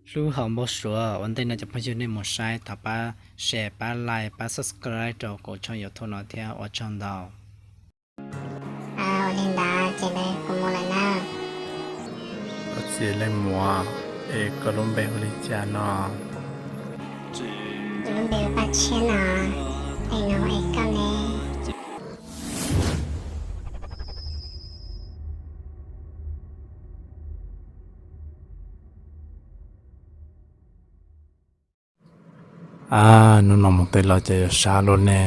Hlub hauv npau suav. Ua ntej no cov phooj ywg nej mus saib thov pab share, pab like, pab subscribe rau kuv channel YouTube no thiab, ua tsaug ntau. Ua li ntawd ces kuv mus lawm na. Koj txiv leej muam, es koj lub npe hu li cas no? Kuv lub npe hu Paj Tshiab no, es no es koj ne? Ab, hnub no mus tej los ces yuav sab luaj ne.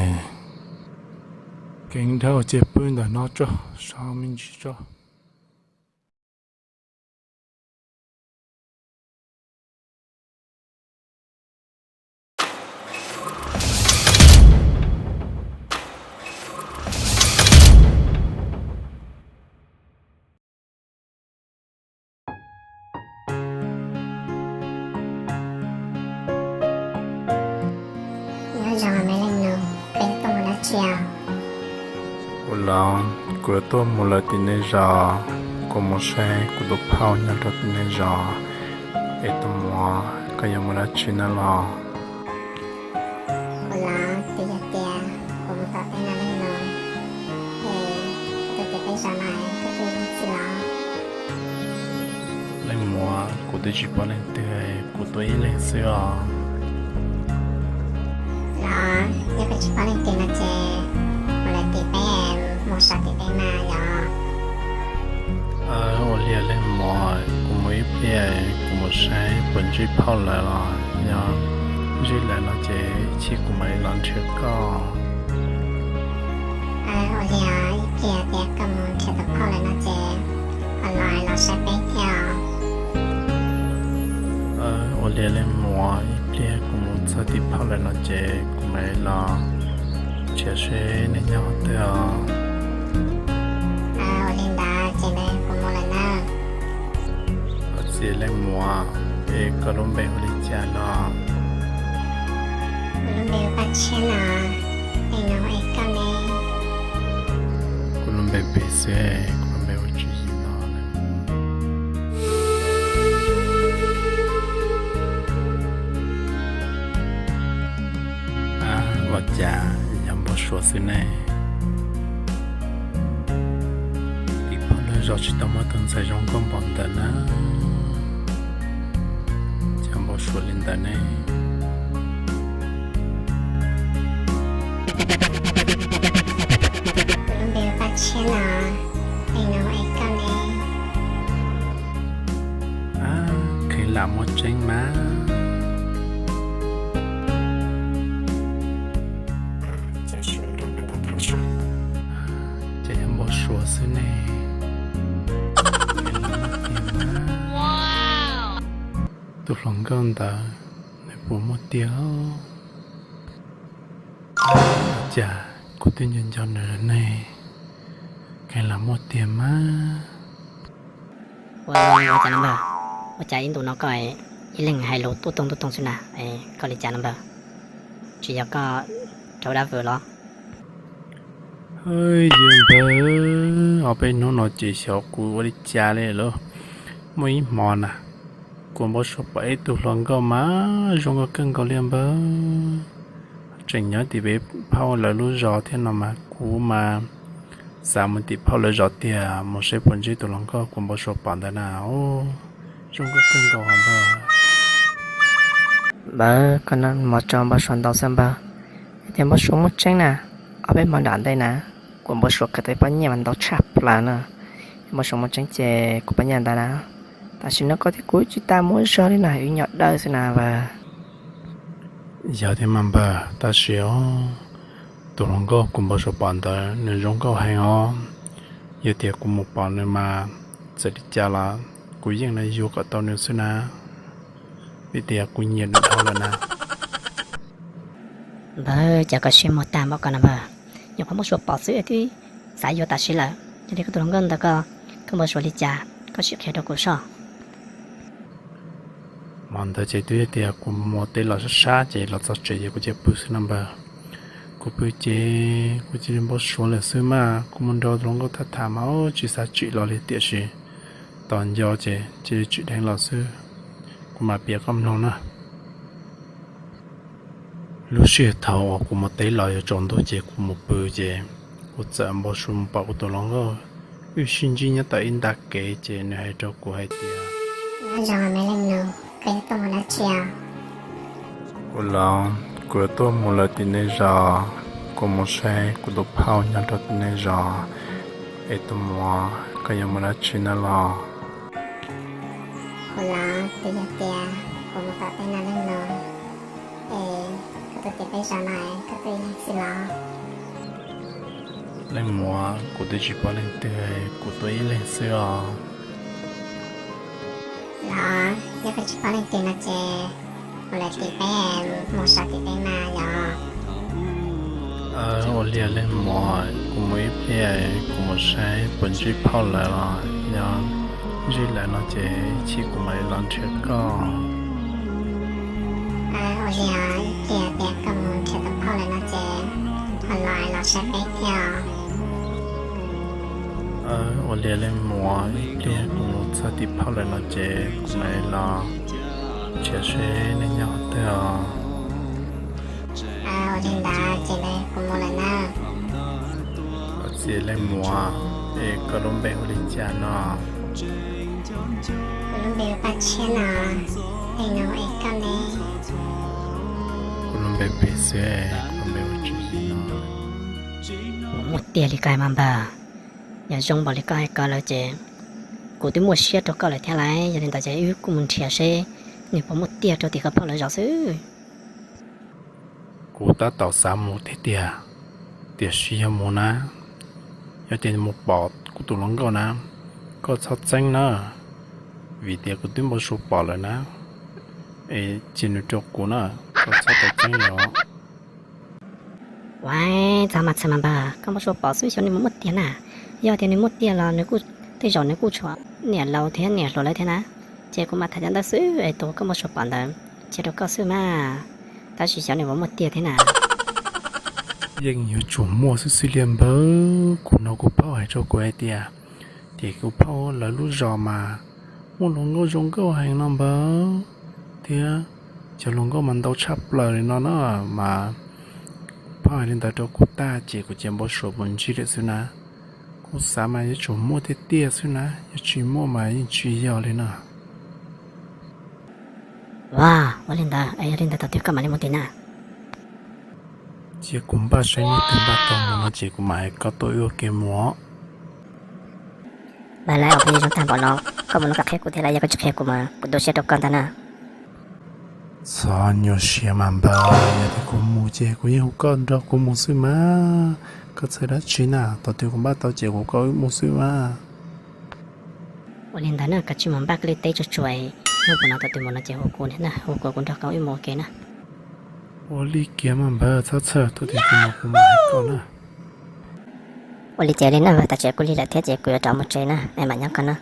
Keev dhau ces pw ntawm no tso, sab me ntsis tso. Nyob zoo me leej nus, koj yuav tuaj mus dab tsi os? Ua los, kuv yuav tuaj mus lawv tim nej zos, kuv mus saib kuv tus phauj nyob rau tim nej zos, es tus muam koj yuav mus dab tsi na los? Ua los, twb yog tias kuv mus tom tej no leej nus, es koj tuaj tim peb zos mas koj twb tsis los? Leej muam, kuv twb tsis paub leej twg, kuv tuaj ib leeg xwb os. Los, yog koj tsis paub leej twg no ces mus lawv tim peb, mus zos tim peb mas yog. Ua li leej muam, kuv mus ib pliag kuv mus saib puas ntsib phauj lawv los yog ntsib lawv no ces ib chim kuv mam li los nrhiav koj. Ua li ib pliag tias koj mus nrhiav tus phauj lawm no ces los los saib peb thiab. Ua li leej muam, ib pliag kuv mus txog tim phauj lawm no ces kuv mam li los nrhiav seb nws nyob qhov twg os. Ua li ntawd ces kuv mus lawm na. Koj txiv leej muam, es koj lub npe hu li cas no? Kuv lub npe hu Paj Tshiab no, es no es koj ne? Kuv lub npe pem xwb, kuv lub npe hu Tswv Yim no. Ab, ua cas yog npau suav xwb ne? Tim phauj lawv zos tsis tau muaj tus ntxhais zoo nkauj npaum ntawd na, cas npau suav li ntawd ne? Kuv lub npe hu Paj Tshiab no, es no es koj ne? Ab, kheev lam muaj tseeb mas. Ces yog npau suav xwb ne. Tus hluas nkauj ntawd nws puas muaj tiag? Cas kuv twb nco nco nws ne, kheev lam muaj tiag mas. Ua, ua cas no npawg? Ua cas ib ntus no koj ib leeg hais lus tuaj toog tuaj toog xwb na, koj li cas no npawg? Tsis yog koj raug dab vwm los? Hwj, yog npawg, ob peb hnub no ces xyov kuv ua li cas li lauj. Muaj ib hmo na, kuv npau suav pom ib tug hluas nkauj mas zoo nkauj kawg nkaus li npawg. Tseem nyob tim peb phauj lawv lub zos thiab no mas kuv mas xav mus tim phauj lawv zos tiag, mus saib puas ntsib tus hluas nkauj kuv npau suav pom ntawd na. Zoo nkauj kawg nkaus npawg. Npawg, koj no mas tso npau suav ntau xwb npawg. Yog tias npau suav muaj tseeb na, ob peb hmo nram ntej na, kuv npau suav khwv tau ib pob nyiaj mas ntau tshaj plaws na. Yog npau suav muaj tseeb ces kuv pob nyiaj ntawd na. Tam sim no koj thiab kuv tsis tas mus ua zog li na, wb nyob dawb xwb na npawg. Yog thiab mas npawg, tab sis os, tus hluas nkauj kuv npau suav pom ntawd nws zoo nkauj heev os. Yog tias kuv mus pom nws mas txawm li cas los kuv yeej yuav kom tau nws xwb na, vim tias kuv nyiam nws dhau lawm na. Npawg, cas koj siab muag tag npaum ko no npawg? Nyuam qhuav npau suav pom xwb twb xav yuav tam sim lawm. Yog li koj tus hluas nkauj ntawd ko, koj npau suav li cas koj sim qhia rau kuv soj. Hmo ntawd ces twb yog tias kuv mus tej los sab sab ces los txog tsev ces kuv cia pw xwb no npawg. Kuv pw ces kuv cia li npau suav lawm xwb mas, kuv mus nrog tus hluas nkauj tham tham mas tsis xav tsim los li tiam sis tos nco ces cia li tsim dheev los xwb. Kuv mam piav koj mloog na. Lub sij hawm thaum uas kuv mus teb los yuav tsaus ntuj ces kuv mus pw ces kuv txawm npau suav mus pom kuv tus hluas nkauj wb sib ntsib nyob tom ib nta kev ces nws hais rau kuv hais tias, Nyob zoo me leej nus, koj yuav tuaj mus dab tsi os? Kuv los, kuv yuav tuaj mus lawm tim nej zos, kuv mus saib kuv tus phauj nyob rau tim nej zos. Es tus muam, koj yuav mus dab tsi na los? Kuv los, twb yog tias kuv mus tom tej no leej nus, es koj tuaj tim peb zos no koj tuaj ib leeg xwb los? Leej muam, kuv twb tsis paub leej twg, kuv tuaj ib leeg xwb os. Los, yog koj tsis paub leej twg no ces mus lawm tim peb, mus so tim peb mas yog. Ua li leej muam, kuv mus ib pliag kuv mus saib puas ntsib phauj lawv os, yog ntsib lawv no ces ib chim kuv mam li los nrhiav koj. Ua li, ib pliag tias koj mus nrhiav tus phauj lawv no ces ho los los saib peb thiab os. Ua li leej muam, ib pliag kuv mus txog tim phauj lawv no ces kuv mam li los nrhiav seb nej nyob qhov twg os. Ua li ntawd ces kuv mus lawm na. Ua txiv leej muam, es koj lub npe hu li cas no? Kuv lub npe hu Paj Tshiab no. Leej nus, es koj ne? Kuv lub npe Pej xwb, koj lub npe hu tsis li no. Muaj tiag li koj hais mas npawg. Yog zoo npaum li koj hais ko lawm ces kuv twb muaj siab rau koj lawm thiab lauj. Yog li ntawd ces wb kuj mus nrhiav seb nws puas muaj tiag rau tim koj phauj lawv zos xwb. Kuv tab tom xav mus thiab tiag, tiam sis yog mus na, yog tias mus pom kuv tus hluas nkauj na, koj txhob txeeb na, vim tias kuv twb npau suav pom lawm na, es cia nws rau kuv na, koj txhob tau txeeb os. Ua, txhob mas txhob mas npawg, koj npau suav pom xwb, xyov nws muaj muaj tiag na. Yog tias nws muaj tiag los nws kuj, tej zaum nws kuj tshuav niam laus thiab niam hluas lawv thiab na. Ces kuv mam tham cov ntawd xwb es tus koj npau suav pom ntawd cia rau koj xwb mas, tab sis xyov nws puas muaj tiag thiab na. Yeej yuav tsum muaj xwb xwb li npawg, kuv hnov kuv phauj hais rau kuv hais tias, ces kuv phauj lawv lub zos mas muaj hluas nkauj zoo nkauj heev no npawg, thiab cov hluas nkauj mas ntau tshaj plaws li no na. Mas phauj hais li ntawd rau kuv tag ces kuv cia npau suav mus ntsib lawm xwb na. Kuv xav mas yuav tsum muaj tiag tiag xwb na, yog tsis muaj mas yeej tsis yog li na. Ua, ua li ntawd es yog li ntawd thaum twg koj mam li mus tim na? Cia kuv npaj saib hnub twg npaj tau mus no ces kuv mam hais koj tuaj wb ua ke mus. Npawg, lawv ua phooj ywg zoo tag npaum no, koj mus no koj qhia kuv thiab los yog koj tsis qhia kuv mas kuv tu siab rau koj ntag na. Txhob nyuaj siab mas npawg, yog tias kuv mus ces kuv yeej hu koj nrog kuv mus xwb mas. Koj txhawj dab tsi na, thaum twg kuv npaj tau ces kuv hu koj wb mus xwb mas. Ua li ntawd na, koj tsis mus npaj koj li teb tsuag tsuag, hnub puas no thaum twg mus no ces hu kuv na, hu kuv kuv nrog koj wb mus ua ke na. Ua li kiag mas npawg, txhob txhawj, thaum twg kuv mus kuv mam hais koj na. Ua li ces li na npawg, tam sim kuv lig lawm thiab ces kuv yuav rov mus tsev na, es mam nyob koj na.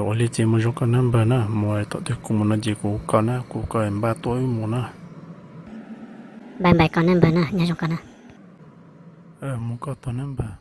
Ua li ces mus zoo koj na npawg na, mus thaum twg kuv mus no ces kuv hu koj na, kuv hu koj npaj tuaj wb mus na. Npawg, npawg koj na npawg na, nyob zoo koj na. Mus koj tog na npawg.